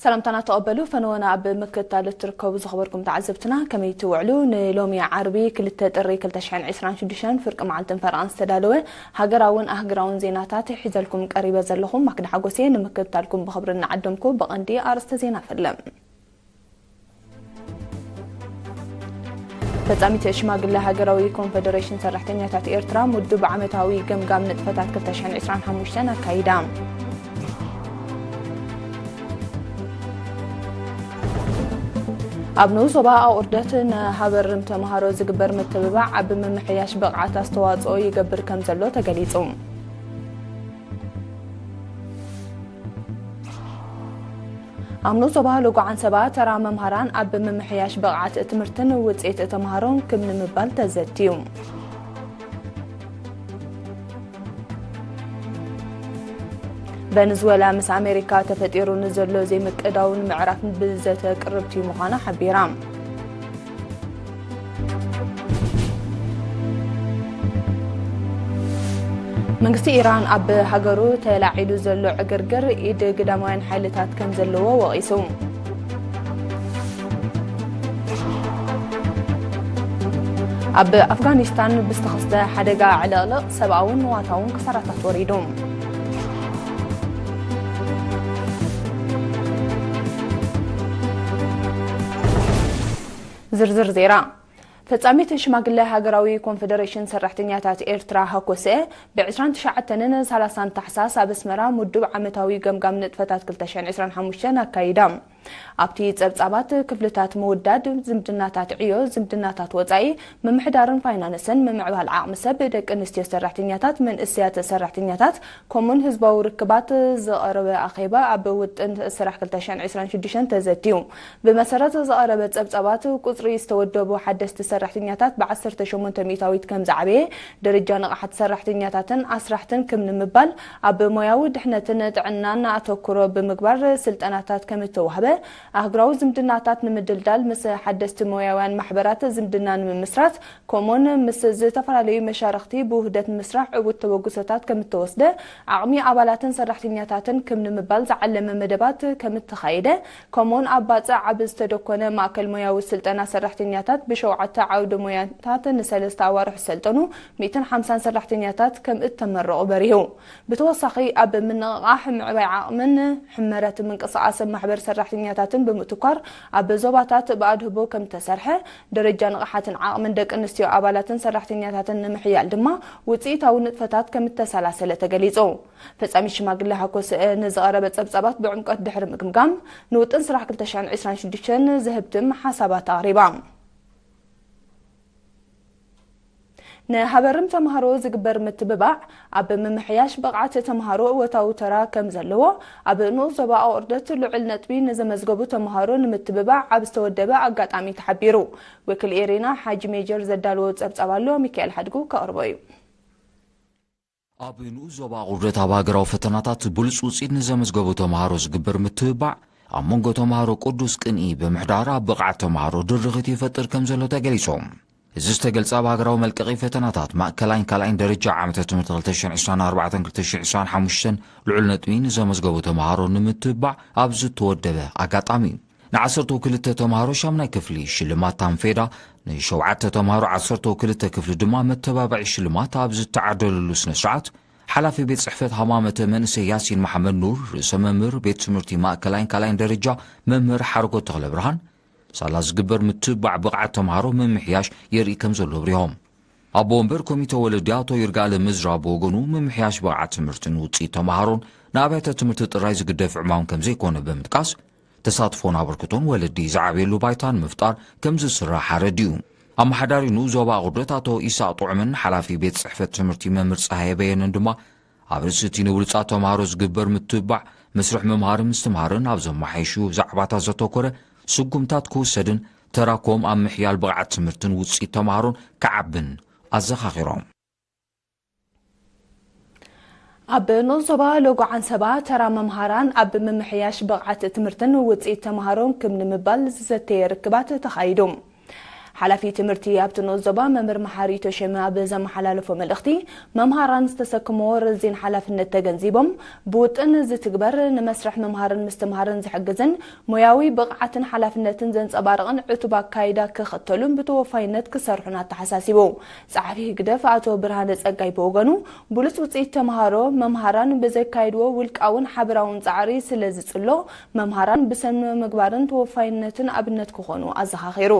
ሰላምታና ተቐበሉ። ፈነወና ኣብ ምክትታል እትርከቡ ዝኸበርኩም ተዓዘብትና ከመይ ትውዕሉ? ንሎሚ ዓርቢ ክልተ ጥሪ ክልተ ሽሕን ዕስራን ሽዱሽተን ፍርቂ መዓልትን ፈረቓን ዝተዳለወ ሃገራውን ኣህግራውን ዜናታት ሒዘልኩም ቀሪበ ዘለኹም ማክዳ ሓጎሴ። ንምክትታልኩም ብኽብሪ እናዓደምኩ ብቐንዲ ኣርእስተ ዜና ፈለም። ፈጻሚት ሽማግለ ሃገራዊ ኮንፈደሬሽን ሰራሕተኛታት ኤርትራ ምዱብ ዓመታዊ ገምጋም ንጥፈታት ክልተ ሽሕን ዕስራን ሓሙሽተን ኣካይዳ። ኣብ ንኡስ ዞባ ኣቑርደት ንሃበርም ተምሃሮ ዝግበር ምትብባዕ ኣብ ምምሕያሽ ብቕዓት ኣስተዋጽኦ ይገብር ከም ዘሎ ተገሊጹ። ኣብ ንኡስ ዞባ ሎጎ ዓንሰባ ተራ መምሃራን ኣብ ምምሕያሽ ብቕዓት ትምህርትን ውጽኢት ተምሃሮን ክም ንምባል ተዘትዩ። ቨነዝወላ ምስ ኣሜሪካ ተፈጢሩ ንዘሎ ዘይምቅዳውን ምዕራፍ ብዘተ ቅርብቲ ምዃና ሓቢራ። መንግስቲ ኢራን ኣብ ሃገሩ ተላዒሉ ዘሎ ዕግርግር ኢድ ግዳማውያን ሓይልታት ከም ዘለዎ ወቒሱ። ኣብ ኣፍጋኒስታን ብዝተኸስተ ሓደጋ ዕልቕልቕ ሰብኣውን ንዋታውን ክሳራታት ወሪዱ። ዝርዝር ዜራ። ፈጻሚት ሽማግለ ሃገራዊ ኮንፈደሬሽን ሰራሕተኛታት ኤርትራ ሃኮሰ፣ ብዕስራን ትሽዓተንን ሰላሳን ታሕሳስ ኣብ ኣስመራ ምዱብ ዓመታዊ ገምጋም ንጥፈታት ክልተ ሽሕን ዕስራን ሓሙሽተን ኣካይዳ። ኣብቲ ጸብጻባት ክፍልታት ምውዳድ፣ ዝምድናታት ዕዮ፣ ዝምድናታት ወጻኢ፣ ምምሕዳርን ፋይናንስን፣ ምምዕባል ዓቕሚ ሰብ፣ ደቂ ኣንስትዮ ሰራሕተኛታት፣ መንእሰያት ሰራሕተኛታት፣ ከምኡን ህዝባዊ ርክባት ዝቐረበ ኣኼባ ኣብ ውጥን ስራሕ ክልተ ሽሕን ዕስራን ሽዱሽተን ተዘትዩ። ብመሰረት ዝቐረበ ጸብጻባት፣ ቁጽሪ ዝተወደቡ ሓደስቲ ሰራሕተኛታት ብዓሰርተ ሸሞንተ ሚእታዊት ከም ዝዓበየ፣ ደረጃ ንቕሓት ሰራሕተኛታትን ኣስራሕትን ክም ንምባል፣ ኣብ ሞያዊ ድሕነትን ጥዕናን ኣተኩሮ ብምግባር ስልጠናታት ከም እተዋህበ፣ ኣህጉራዊ ዝምድናታት ንምድልዳል ምስ ሓደስቲ ሞያውያን ማሕበራት ዝምድና ንምምስራት፣ ከምኡውን ምስ ዝተፈላለዩ መሻርኽቲ ብውህደት ምስራሕ ዕዉት ተበግሶታት ከም እተወስደ፣ ዓቕሚ ኣባላትን ሰራሕተኛታትን ክም ንምባል ዝዓለመ መደባት ከም እተኻየደ፣ ከምኡውን ኣብ ባጽዕ ኣብ ዝተደኮነ ማእከል ሞያዊ ስልጠና ሰራሕተኛታት ብሸውዓተ ዓውደ ሞያታት ንሰለስተ ኣዋርሕ ዝሰልጠኑ ሚእትን ሓምሳን ሰራሕተኛታት ከም እተመረቑ በሪሁ። ብተወሳኺ ኣብ ምንቕቓሕ ምዕባይ ዓቕምን ሕመረት ምንቅስቓስ ማሕበር ሰራሕተኛታትን ብምትኳር ኣብ ዞባታት ብኣድህቦ ከም እተሰርሐ፣ ደረጃ ንቕሓትን ዓቕምን ደቂ ኣንስትዮ ኣባላትን ሰራሕተኛታትን ንምሕያል ድማ ውጽኢታዊ ንጥፈታት ከም እተሰላሰለ ተገሊጹ። ፈጻሚት ሽማግለ ሃኮሰ ንዝቐረበ ጸብጻባት ብዕምቆት ድሕሪ ምግምጋም፣ ንውጥን ስራሕ ክልተ ሽሕን ዕስራን ሽዱሽተን ዝህብትም ሓሳባት ኣቕሪባ። ንሃበርም ተምሃሮ ዝግበር ምትብባዕ ኣብ ምምሕያሽ ብቕዓት ተምሃሮ እወታዊ ተራ ከም ዘለዎ ኣብ ንኡስ ዞባ ኣቑርደት ልዑል ነጥቢ ንዘመዝገቡ ተምሃሮ ንምትብባዕ ኣብ ዝተወደበ ኣጋጣሚ ተሓቢሩ። ወኪል ኤሪና ሓጂ ሜጀር ዘዳለዎ ጸብጻብ ኣሎ፣ ሚካኤል ሓድጉ ከቕርቦ እዩ። ኣብ ንኡስ ዞባ ኣቑርደት ኣብ ሃገራዊ ፈተናታት ብሉጽ ውጽኢት ንዘመዝገቡ ተምሃሮ ዝግበር ምትብባዕ፣ ኣብ መንጎ ተምሃሮ ቅዱስ ቅንኢ ብምሕዳር ኣብ ብቕዓት ተምሃሮ ድርኺት ይፈጥር ከም ዘሎ ተገሊጹ። እዚ ዝተገልጸ ኣብ ሃገራዊ መልቀቒ ፈተናታት ማእከላይን ካልኣይን ደረጃ ዓመተ ትምህርቲ ክልተ ሽሕን ዕስራን ኣርባዕተን ክልተ ሽሕን ዕስራን ሓሙሽተን ልዑል ነጥቢ ንዘመዝገቡ ተምሃሮ ንምትብባዕ ኣብ ዝተወደበ ኣጋጣሚ እዩ። ንዓሰርተው ክልተ ተምሃሮ ሻምናይ ክፍሊ ሽልማት ታንፌዳ፣ ንሸውዓተ ተምሃሮ ዓሰርተው ክልተ ክፍሊ ድማ መተባብዒ ሽልማት ኣብ ዝተዓደለሉ ስነ ስርዓት፣ ሓላፊ ቤት ጽሕፈት ሃማመተ መንእሰይ ያሲን መሓመድ ኑር፣ ርእሰ መምህር ቤት ትምህርቲ ማእከላይን ካልኣይን ደረጃ መምህር ሓርጎት ተኽለ ብርሃን፣ ሳላ ዝግበር ምትብባዕ ብቕዓት ተምሃሮ ምምሕያሽ የርኢ ከም ዘሎ ኣብሪሆም። ኣቦ ወንበር ኮሚተ ወለዲ ኣቶ ይርጋለ ምዝራ ብወገኑ፣ ምምሕያሽ ብቕዓት ትምህርትን ውጽኢት ተምሃሮን ንኣብያተ ትምህርቲ ጥራይ ዝግደፍ ዕማም ከም ዘይኮነ ብምጥቃስ፣ ተሳትፎን ኣበርክቶን ወለዲ ዝዓብየሉ ባይታ ንምፍጣር ከም ዝስራሕ ኣረዲኡ። ኣመሓዳሪ ንኡስ ዞባ ኣቑርደት ኣቶ ኢሳቕ ጥዑምን ሓላፊ ቤት ጽሕፈት ትምህርቲ መምህር ጸሃየ በየነን ድማ፣ ኣብ ርእሲ እቲ ንብሉጻት ተምሃሮ ዝግበር ምትብባዕ፣ መስርሕ ምምሃርን ምስትምሃርን ኣብ ዘመሓይሹ ዛዕባታት ዘተኮረ ስጉምታት ክውሰድን ተራኮም ኣብ ምሕያል ብቕዓት ትምህርትን ውጽኢት ተምሃሮን ክዓብን ኣዘኻኺሮም። ኣብ ንኡስ ዞባ ሎጎ ዓንሰባ ተራ መምሃራን ኣብ ምምሕያሽ ብቕዓት ትምህርትን ውጽኢት ተምሃሮን ክም ንምባል ዝዘተየ ርክባት ተኻይዱ። ሓላፊ ትምህርቲ ኣብቲ ንኡስ ዞባ መምህር መሓሪ ቶሸመ ኣብ ዘመሓላለፎ መልእኽቲ፣ መምሃራን ዝተሰክምዎ ረዚን ሓላፍነት ተገንዚቦም ብውጥን ዝትግበር ንመስርሕ ምምሃርን ምስትምሃርን ዝሕግዝን ሞያዊ ብቕዓትን ሓላፍነትን ዘንጸባርቕን ዕቱብ ኣካይዳ ክኽተሉን ብተወፋይነት ክሰርሑን ኣተሓሳሲቡ። ጸሓፊ ህግደፍ ኣቶ ብርሃነ ጸጋይ ብወገኑ፣ ብሉጽ ውጽኢት ተምሃሮ መምሃራን ብዘካይድዎ ውልቃውን ሓበራውን ጻዕሪ ስለ ዝጽሎ፣ መምሃራን ብሰነ ምግባርን ተወፋይነትን ኣብነት ክኾኑ ኣዘኻኺሩ።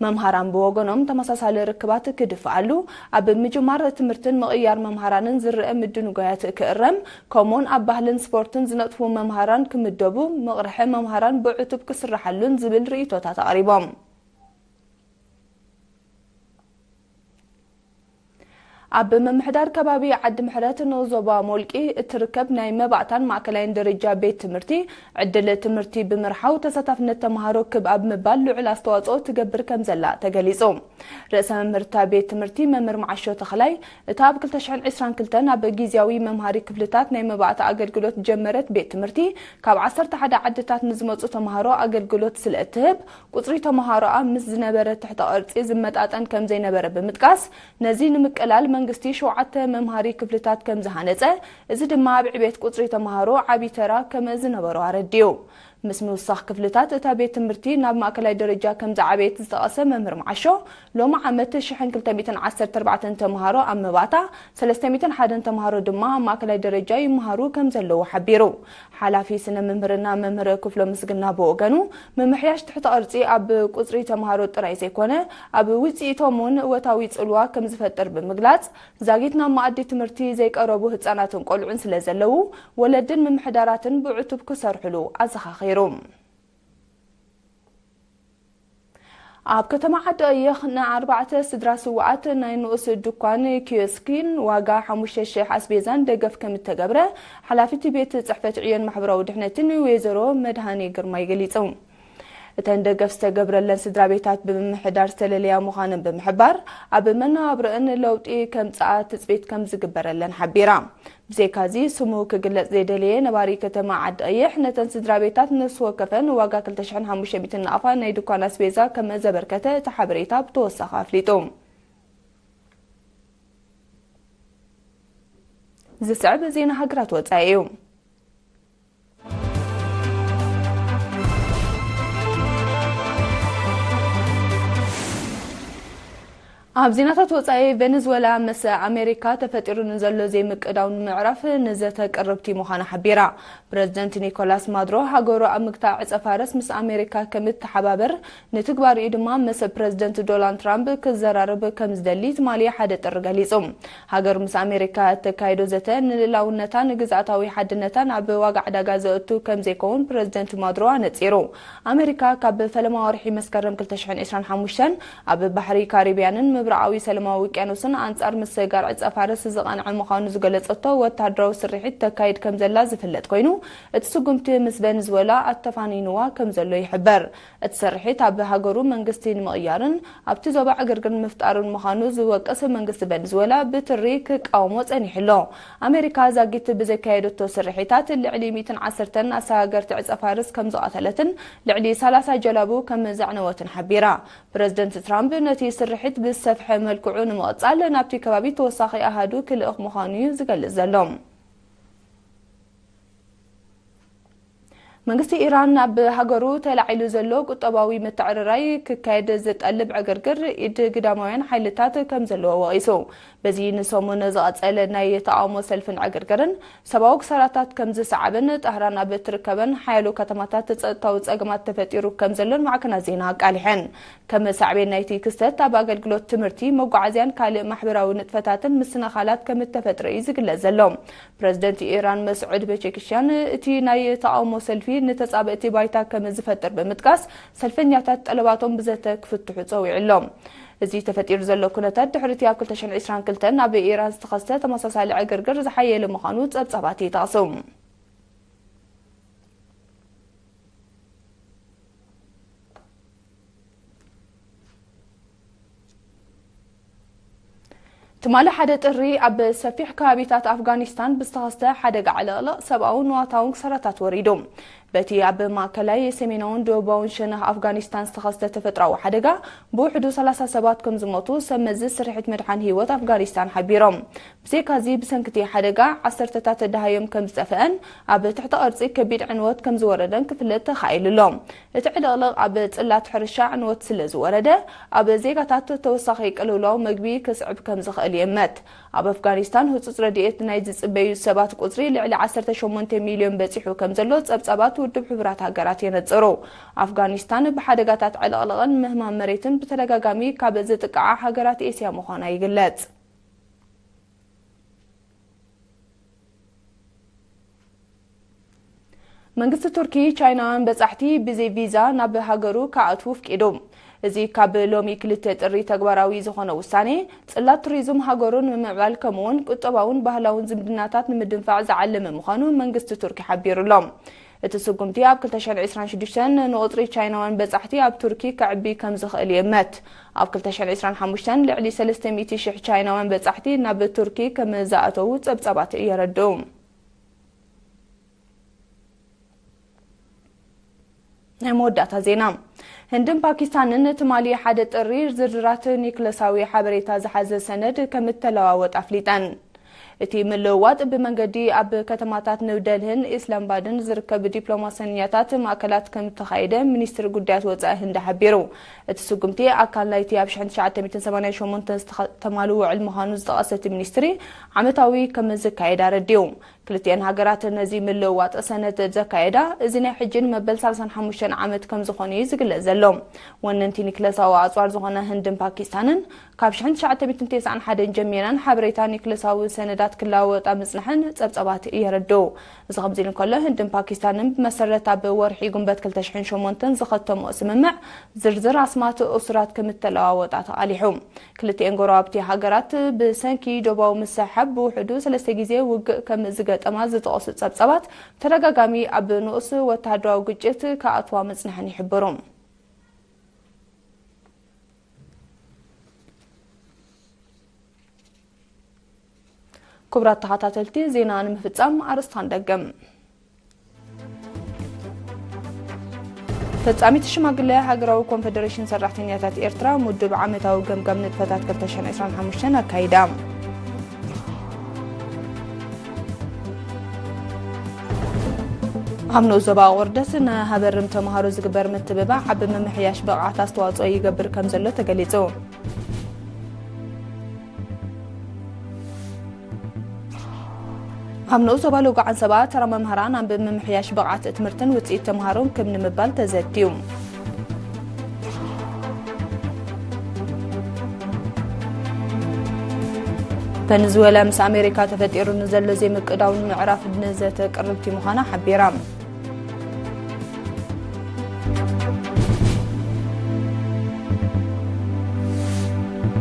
መምሃራን ብወገኖም ተመሳሳሊ ርክባት ክድፍኣሉ፣ ኣብ ምጅማር ትምህርትን ምቕያር መምሃራንን ዝረአ ምድንጓያት ክእረም፣ ከምኡውን ኣብ ባህልን ስፖርትን ዝነጥፉ መምሃራን ክምደቡ፣ ምቕርሐ መምሃራን ብዕቱብ ክስራሓሉን ዝብል ርእይቶታት ኣቕሪቦም። ኣብ ምምሕዳር ከባቢ ዓዲ ምሕረት ንኡስ ዞባ ሞልቂ እትርከብ ናይ መባእታን ማእከላይን ደረጃ ቤት ትምህርቲ፣ ዕድል ትምህርቲ ብምርሓው ተሳታፍነት ተምሃሮ ክብ ኣብ ምባል ልዑል ኣስተዋጽኦ ትገብር ከም ዘላ ተገሊጹ። ርእሰ መምህርታ ቤት ትምህርቲ መምህር መዓሾ ተኽላይ፣ እታ ኣብ ክልተ ሽሕን ዕስራን ክልተን ኣብ ግዝያዊ መምሃሪ ክፍልታት ናይ መባእታ ኣገልግሎት ጀመረት ቤት ትምህርቲ፣ ካብ ዓሰርተ ሓደ ዓድታት ንዝመጹ ተምሃሮ ኣገልግሎት ስለ እትህብ፣ ቁጽሪ ተምሃሮኣ ምስ ዝነበረ ትሕተ ቅርጺ ዝመጣጠን ከም ዘይነበረ ብምጥቃስ፣ ነዚ ንምቅላል መንግስቲ ሸውዓተ መምሃሪ ክፍልታት ከም ዝሃነጸ፣ እዚ ድማ ኣብ ዕቤት ቁጽሪ ተምሃሮ ዓቢ ተራ ከም ዝነበሮ ኣረዲኡ። ምስ ምውሳኽ ክፍልታት እታ ቤት ትምህርቲ ናብ ማእከላይ ደረጃ ከም ዝዓበየት ዝጠቐሰ መምህር መዓሾ፣ ሎሚ ዓመት ሽሕን ክልተ ሚእትን ዓሰርተ ኣርባዕተን ተምሃሮ ኣብ መባእታ፣ ሰለስተ ሚእትን ሓደን ተምሃሮ ድማ ኣብ ማእከላይ ደረጃ ይመሃሩ ከም ዘለዉ ሓቢሩ። ሓላፊ ስነ ምምህርና መምህር ክፍሎ ምስግና ብወገኑ፣ ምምሕያሽ ትሕተ ቅርጺ ኣብ ቁጽሪ ተምሃሮ ጥራይ ዘይኮነ፣ ኣብ ውጽኢቶም እውን እወታዊ ጽልዋ ከም ዝፈጥር ብምግላጽ፣ ዛጊት ናብ መኣዲ ትምህርቲ ዘይቀረቡ ህጻናትን ቆልዑን ስለ ዘለዉ፣ ወለድን ምምሕዳራትን ብዕቱብ ክሰርሕሉ ኣዘኻኺሩ። ኣብ ከተማ ዓዲ ቀይሕ ንኣርባዕተ ስድራ ስውኣት ናይ ንኡስ ድኳን ኪዮስኪን ዋጋ ሓሙሽተ ሽሕ ኣስቤዛን ደገፍ ከም እተገብረ ሓላፊት ቤት ጽሕፈት ዕዮን ማሕበራዊ ድሕነትን ወይዘሮ መድሃኔ ግርማይ ገሊጹ። እተን ደገፍ ዝተገብረለን ስድራ ቤታት ብምምሕዳር ዝተለለያ ምዃነን ብምሕባር፣ ኣብ መነባብሮአን ለውጢ ከምጽኣ ትጽቢት ከም ዝግበረለን ሓቢራ። ብዘይካዚ፣ ስሙ ክግለጽ ዘይደለየ ነባሪ ከተማ ዓዲ ቀይሕ፣ ነተን ስድራ ቤታት ነፍሲ ወከፈን ዋጋ ክልተ ሽሕን ሓሙሽተ ሚእትን ናቕፋ ናይ ድኳን ኣስቤዛ ከም ዘበርከተ እቲ ሓበሬታ ብተወሳኺ ኣፍሊጡ። ዝስዕብ ዜና ሃገራት ወጻኢ እዩ። ኣብ ዜናታት ወጻኢ፣ ቬኔዙዌላ ምስ ኣሜሪካ ተፈጢሩ ንዘሎ ዘይምቅዳውን ምዕራፍ ንዘተ ቅርብቲ ምዃና ሓቢራ። ፕረዚደንት ኒኮላስ ማዱሮ፣ ሃገሩ ኣብ ምግታእ ዕጸ ፋርስ ምስ ኣሜሪካ ከም እትሓባበር ንትግባሪኡ ድማ ምስ ፕረዚደንት ዶናልድ ትራምፕ ክዘራረብ ከም ዝደሊ ትማሊ ሓደ ጥሪ ገሊጹ። ሃገሩ ምስ ኣሜሪካ እተካይዶ ዘተ ንልእላውነታን ግዝኣታዊ ሓድነታን ኣብ ዋጋ ዕዳጋ ዘእቱ ከም ዘይከውን ፕረዚደንት ማዱሮ ኣነጺሩ። ኣሜሪካ ካብ ፈለማ ወርሒ መስከረም ክልተ ሽሕን ዕስራን ሓሙሽተን ኣብ ባሕሪ ካሪብያንን ምብራቓዊ ሰላማዊ ውቅያኖስን ኣንጻር ምስጋር ዕጸ ፋርስ ዝቐንዐ ምዃኑ ዝገለጸቶ ወተሃደራዊ ስርሒት ተካይድ ከም ዘላ ዝፍለጥ ኮይኑ፣ እቲ ስጉምቲ ምስ ቬኔዙዌላ ኣተፋኒንዋ ከም ዘሎ ይሕበር። እቲ ስርሒት ኣብ ሃገሩ መንግስቲ ንምቕያርን ኣብቲ ዞባ ዕግርግር ንምፍጣርን ምዃኑ ዝወቅስ መንግስቲ ቬኔዙዌላ ብትሪ ክቃወሞ ጸኒሑ ኣሎ። ኣሜሪካ ዛጊት ብዘካየደቶ ስርሒታት ልዕሊ ሚእትን ዓሰርተን ኣሰጋገርቲ ዕጸ ፋርስ ከም ዝቐተለትን ልዕሊ ሰላሳ ጀላቡ ከም ዘዕነወትን ሓቢራ። ፕረዚደንት ትራምፕ ነቲ ስርሒት ብዝሰፍሐ መልክዑ ንምቕጻል ናብቲ ከባቢ ተወሳኺ ኣሃዱ ክልእኽ ምዃኑ እዩ ዝገልጽ ዘሎ። መንግስቲ ኢራን ኣብ ሃገሩ ተላዒሉ ዘሎ ቁጠባዊ ምትዕርራይ ክካየድ ዝጠልብ ዕግርግር ኢድ ግዳማውያን ሓይልታት ከም ዘለዎ ወቒሱ። በዚ ንሰሙን ዝቐጸለ ናይ ተቓውሞ ሰልፍን ዕግርግርን ሰብኣዊ ክሳራታት ከም ዝሰዓበን ጣህራን ኣብ እትርከበን ሓያሎ ከተማታት ጸጥታዊ ጸገማት ተፈጢሩ ከም ዘሎን ማዕከናት ዜና ኣቃሊሐን። ከም ሳዕቤን ናይቲ ክስተት ኣብ ኣገልግሎት ትምህርቲ፣ መጓዓዝያን ካልእ ማሕበራዊ ንጥፈታትን ምስንኻላት ከም እተፈጥረ እዩ ዝግለጽ ዘሎ። ፕረዚደንት ኢራን መስዑድ ፔዜሽኪያን እቲ ናይ ተቓውሞ ሰልፊ ንተጻብእቲ ባይታ ከም ዝፈጥር ብምጥቃስ፣ ሰልፈኛታት ጠለባቶም ብዘተ ክፍትሑ ጸዊዑ ኣሎ። እዚ ተፈጢሩ ዘሎ ኩነታት ድሕሪ እቲ ኣብ ክልተ ሽሕን ዕስራን ክልተን ኣብ ኢራን ዝተኸስተ ተመሳሳሊ ዕግርግር ዝሓየለ ምዃኑ ጸብጻባት ይጠቕሱ። ትማሊ ሓደ ጥሪ ኣብ ሰፊሕ ከባቢታት ኣፍጋኒስታን ብዝተኸስተ ሓደጋ ዕልቕልቕ ሰብኣውን ንዋታውን ክሳራታት ወሪዱ። በቲ ኣብ ማእከላይ፣ ሰሜናውን ደቡባውን ሸነኽ ኣፍጋኒስታን ዝተኸስተ ተፈጥሮኣዊ ሓደጋ ብውሕዱ ሰላሳ ሰባት ከም ዝሞቱ ሰብ መዚ ስርሒት ምድሓን ህይወት ኣፍጋኒስታን ሓቢሮም። ብዘይካዚ፣ ብሰንኪ እቲ ሓደጋ ዓሰርተታት ደሃዮም ከም ዝጠፍአን ኣብ ትሕቲ ቅርጺ ከቢድ ዕንወት ከም ዝወረደን ክፍለጥ ተኻኢሉ ኣሎ። እቲ ዕልቕልቕ ኣብ ጽላት ሕርሻ ዕንወት ስለ ዝወረደ፣ ኣብ ዜጋታት ተወሳኺ ቅልውላው መግቢ ክስዕብ ከም ዝኽእል ይእመት። ኣብ ኣፍጋኒስታን ህጹጽ ረድኤት ናይ ዝጽበዩ ሰባት ቁጽሪ ልዕሊ ዓሰርተ ሸሞንተ ሚልዮን በጺሑ ከም ዘሎ ጸብጻባት ውድብ ሕቡራት ሃገራት የነጽሩ። ኣፍጋኒስታን ብሓደጋታት ዕልቕልቕን ምህማም መሬትን ብተደጋጋሚ ካብ ዝጥቃዓ ሃገራት ኤስያ ምዃና ይግለጽ። መንግስቲ ቱርኪ፣ ቻይናውያን በጻሕቲ ብዘይ ቪዛ ናብ ሃገሩ ክኣትዉ ኣፍቂዱ። እዚ ካብ ሎሚ ክልተ ጥሪ ተግባራዊ ዝኾነ ውሳኔ፣ ጽላት ቱሪዝም ሃገሩ ንምምዕባል፣ ከምኡውን ቁጠባውን ባህላውን ዝምድናታት ንምድንፋዕ ዝዓለመ ምዃኑ መንግስቲ ቱርኪ ሓቢሩ ኣሎ። እቲ ስጉምቲ ኣብ ክልተ ሽሕን ዕስራን ሽዱሽተን ንቁጽሪ ቻይናውያን በጻሕቲ ኣብ ቱርኪ ከዕቢ ከም ዝኽእል ይእመት። ኣብ ክልተ ሽሕን ዕስራን ሓሙሽተን ልዕሊ ሰለስተ ሚእቲ ሽሕ ቻይናውያን በጻሕቲ ናብ ቱርኪ ከም ዝኣተዉ ጸብጻባት የረድኡ። ናይ መወዳእታ ዜና። ህንድን ፓኪስታንን ትማሊ ሓደ ጥሪ ዝርዝራት ኒክለሳዊ ሓበሬታ ዝሓዘ ሰነድ ከም እተለዋወጥ ኣፍሊጠን። እቲ ምልውዋጥ ብመንገዲ ኣብ ከተማታት ኒው ደልህን ኢስላምባድን ዝርከብ ዲፕሎማሰኛታት ማእከላት ከም እተኻየደ ሚኒስትሪ ጉዳያት ወጻኢ ህንዲ ሓቢሩ። እቲ ስጉምቲ ኣካል ናይቲ ኣብ ሽሕን ትሽዓተ ሚእትን ሰማንያን ሸሞንተን ዝተኸተማሉ ውዕል ምዃኑ ዝጠቐሰ እቲ ሚኒስትሪ፣ ዓመታዊ ከም ዝካየድ ኣረዲኡ። ክልቲኤን ሃገራት ነዚ ምልውዋጥ ሰነድ ዘካየዳ፣ እዚ ናይ ሕጂ ንመበል ሰላሳን ሓሙሽተን ዓመት ከም ዝኾነ እዩ ዝግለጽ ዘሎ። ወነንቲ ኒክለሳዊ ኣጽዋር ዝኾነ ህንድን ፓኪስታንን፣ ካብ ሽሕን ትሽዓተ ሚእትን ተስዓን ሓደን ጀሚረን ሓበሬታ ኒክለሳዊ ሰነዳት ክለዋወጣ ምጽንሐን ጸብጻባት የረድኡ። እዚ ከምዚ ኢሉ እንከሎ፣ ህንድን ፓኪስታንን ብመሰረት ኣብ ወርሒ ጉንበት ክልተ ሽሕን ሸሞንተን ዝኸተምኦ ስምምዕ፣ ዝርዝር ኣስማት እሱራት ከም እተለዋወጣ ተቓሊሑ። ክልቲኤን ጎረባብቲ ሃገራት ብሰንኪ ዶባዊ ምስሕሓብ ብውሕዱ ሰለስተ ግዜ ውግእ ከም ዝገጠማ ዝጠቐሱ ጸብጻባት፣ ብተደጋጋሚ ኣብ ንኡስ ወተሃደራዊ ግጭት ክኣትዋ ምጽንሐን ይሕብሩ። ክቡራት ተኸታተልቲ፣ ዜና ንምፍጻም ኣርእስታ ንደግም። ፈጻሚት ሽማግለ ሃገራዊ ኮንፈደሬሽን ሰራሕተኛታት ኤርትራ፣ ምዱብ ዓመታዊ ገምጋም ንጥፈታት ክልተ ሽሕን ዕስራን ሓሙሽተን ኣካይዳ። ኣብ ንኡስ ዞባ ኣቑርደስ ንሃበርም ተምሃሮ ዝግበር ምትብባዕ ኣብ ምምሕያሽ ብቕዓት ኣስተዋጽኦ ይገብር ከም ዘሎ ተገሊጹ። ኣብ ንኡስ ዞባ ሎጎ ዓንሰባ፣ ተራ መምህራን ኣብ ምምሕያሽ ብቕዓት ትምህርትን ውጽኢት ተምሃሮን ክብ ንምባል ተዘትዩ። ቨነዙዌላ ምስ ኣሜሪካ ተፈጢሩ ንዘሎ ዘይምቅዳው ንምዕራፍ ንዘተ ቅርብቲ ምዃና ሓቢራ።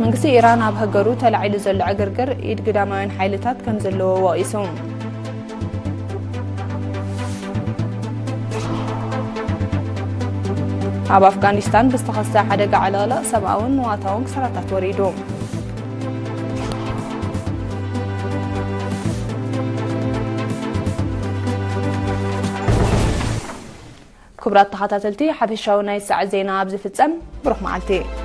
መንግስቲ ኢራን ኣብ ሃገሩ ተላዒሉ ዘሎ ዕግርግር ኢድ ግዳማውያን ሓይልታት ከም ዘለዎ ወቒሱ። ኣብ ኣፍጋኒስታን ብዝተኸስተ ሓደጋ ዕልቕልቕ ሰብኣውን ንዋታውን ክሳራታት ወሪዱ። ክቡራት ተኸታተልቲ፣ ሓፈሻዊ ናይ ሰዓት ዜና ኣብዚ ፍጸም። ብሩኽ መዓልቲ።